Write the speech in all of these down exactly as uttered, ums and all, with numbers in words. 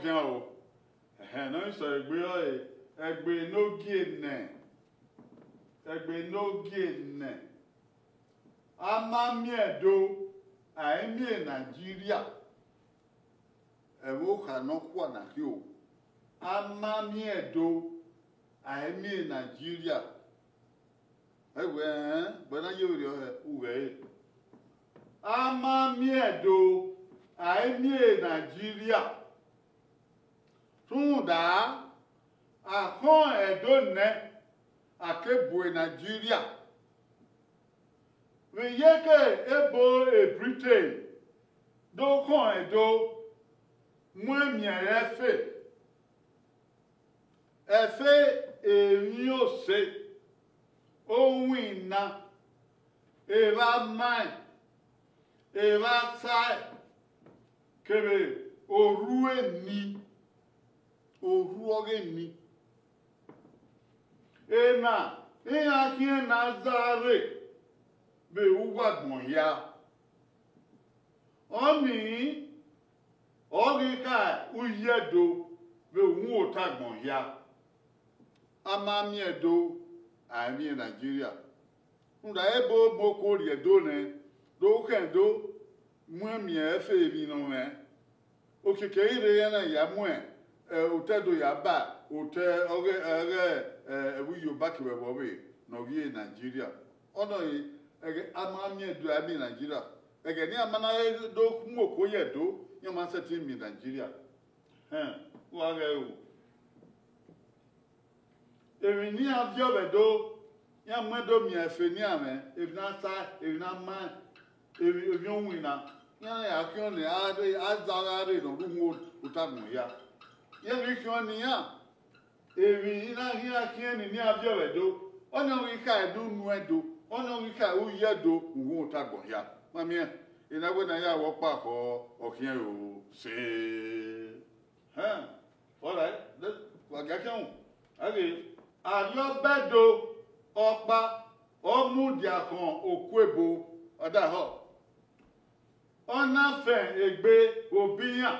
khian o. Ẹhẹn, ne ọ sẹ egbe ọre, egbe ne ogie nẹ, egbe ne ogie nẹ. A ma miẹn Ẹdo, a i miẹn Nigeria. Ẹvbo okha ne ọ khua na khin o. A ma miẹn Ẹdo, a i miẹn Nigeria. Ẹ wẹ, ẹn, wẹ na ye vberriọ hẹ, u ghẹ re. A ma miẹn Ẹdo, a i miẹn Nigeria. Rhunmwuda, a khọn Ẹdo nẹ, a ke bu Nigeria. Vbe iyeke ebo e Britain do khọn Ẹdo mu emiẹn ẹfe, ẹfe emwi ose, owinna, evba amaẹn, evba asae, kevbe orhu eni, orhu ọghe eni. Ena iran khian na zẹ rre vbe uwu agbọn hia. Ọnii ọ ghi kha uyi Ẹdo vbe uhunmwu otagbọn hia. A ma miẹn Ẹdo, a i miẹn Nigeria. Rhunmwuda ebo mu okuo rrie Ẹdo nẹ, do khọn Ẹdo mu emiẹn ẹfe emwi ne ọ mwẹ. Okiekie i rre iran na ya mu, eh, otọ Ẹdo ya ba otọ ọghe, ọghe, eh, ẹvbo Yoruba kevbe ẹvbo ọvbehe ne ọ ghi re Nigeria. Ọnii, ẹghẹ a ma miẹn Ẹdo, a i miẹn Nigeria. Ẹghẹ ne iran ma na do mu okuo ye Ẹdo, iran ma sẹtin miẹn Nigeria. Ẹn, wa ghẹ o. Emwi ne iran viọ vbe Ẹdo, iran mu Ẹdo miẹn ẹfe ne iran mwẹ, emwi ne a sa, emwi ne a ma, emwi, emwi owinna, iran ya khian ne a rre, a zẹ gha rre ne ọ rre uhunmwu otagbọn hia. Iran ghi khian ne iran, emwi ne iran khian khian ni ne iran viọ vbe Ẹdo, ọnii ọ ghi kha Ẹdo unu Ẹdo, ọnii ọ ghi kha uyi Ẹdo uhunmwu otagbọn hia. Ma miẹn, ena wẹ ne a ya ru ọkpa khọ, ọ khian ro se. Ẹn, all right, wa gia khian ru. A ghe, Arriọba Ẹdo ọkpa, ọ mudia khọn okuo ebo, ọ da họ. Ọ na fẹn egbe obọ iran,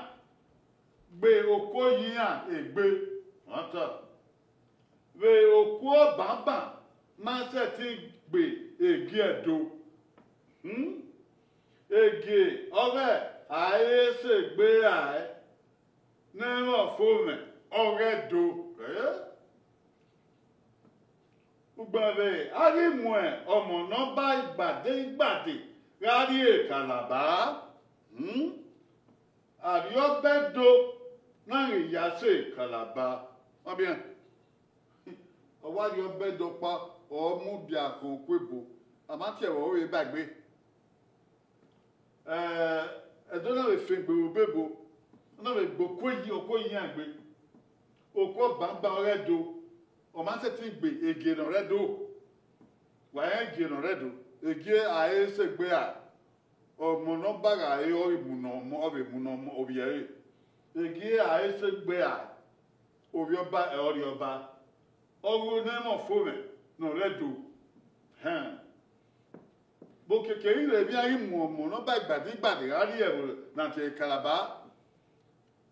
gbe okuo ye iran egbe, ọta. Vbe okuo banban ma sẹtin gbe egie Ẹdo. Hmm? Egie ọghe a i re sẹ egbe rae, ne ẹmwẹ ọfomwẹ ọghe Ẹdo. Eh? Ugbẹn vbe a ghi mu ọmọ ne ọ ba igbade igbade gha rrie Kalaba, hmm? Arriọba Ẹdo na ghi ya sẹ Kalaba. Ma biẹ, ọ wa Arriọba Ẹdo ọkpa, ọ mudia khọn okuo ebo, a ma tie ẹvbo ọvbehe ba egbe. Eh, Ẹdo na vbe fẹn egbe vbe obọ ebo, ọ na vbe gbe okuo yi, okuo yi iran egbe. Okuo banban ọghe Ẹdo, ọ ma sẹtin gbe egie ne ọ rre Ẹdo. Wa rẹn egie ne ọ rre Ẹdo, egie a i re sẹ egbe rae, ọmọ ne ọ ba gha re, ọ vbe mu ne ọmọ, ọ vbe mu ne ọmọ ovbi ẹre. Egie a i re sẹ egbe rae, ovbi ọba, ẹ, ọ rrie ọba. Ọ ghi ne ẹmwẹ ọfomwẹ ne ọ rre Ẹdo. Hẹn. Vbe okiekie i rre, emwi a ghi mu ọmọ ne ọ ba igbade igbade gha rrie ẹvbo na tie Kalaba.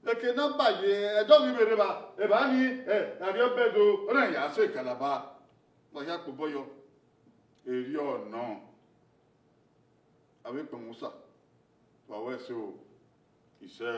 Eke ne a ba ye Ẹdo ghi vbe rre evba, evba ni, eh, Arriọba Ẹdo, ọ na ya sẹ Kalaba. Wa hia kpobọ yọ, erriọ nọ, avbe ekpẹn Musa, wa wẹ ẹse o, isẹ.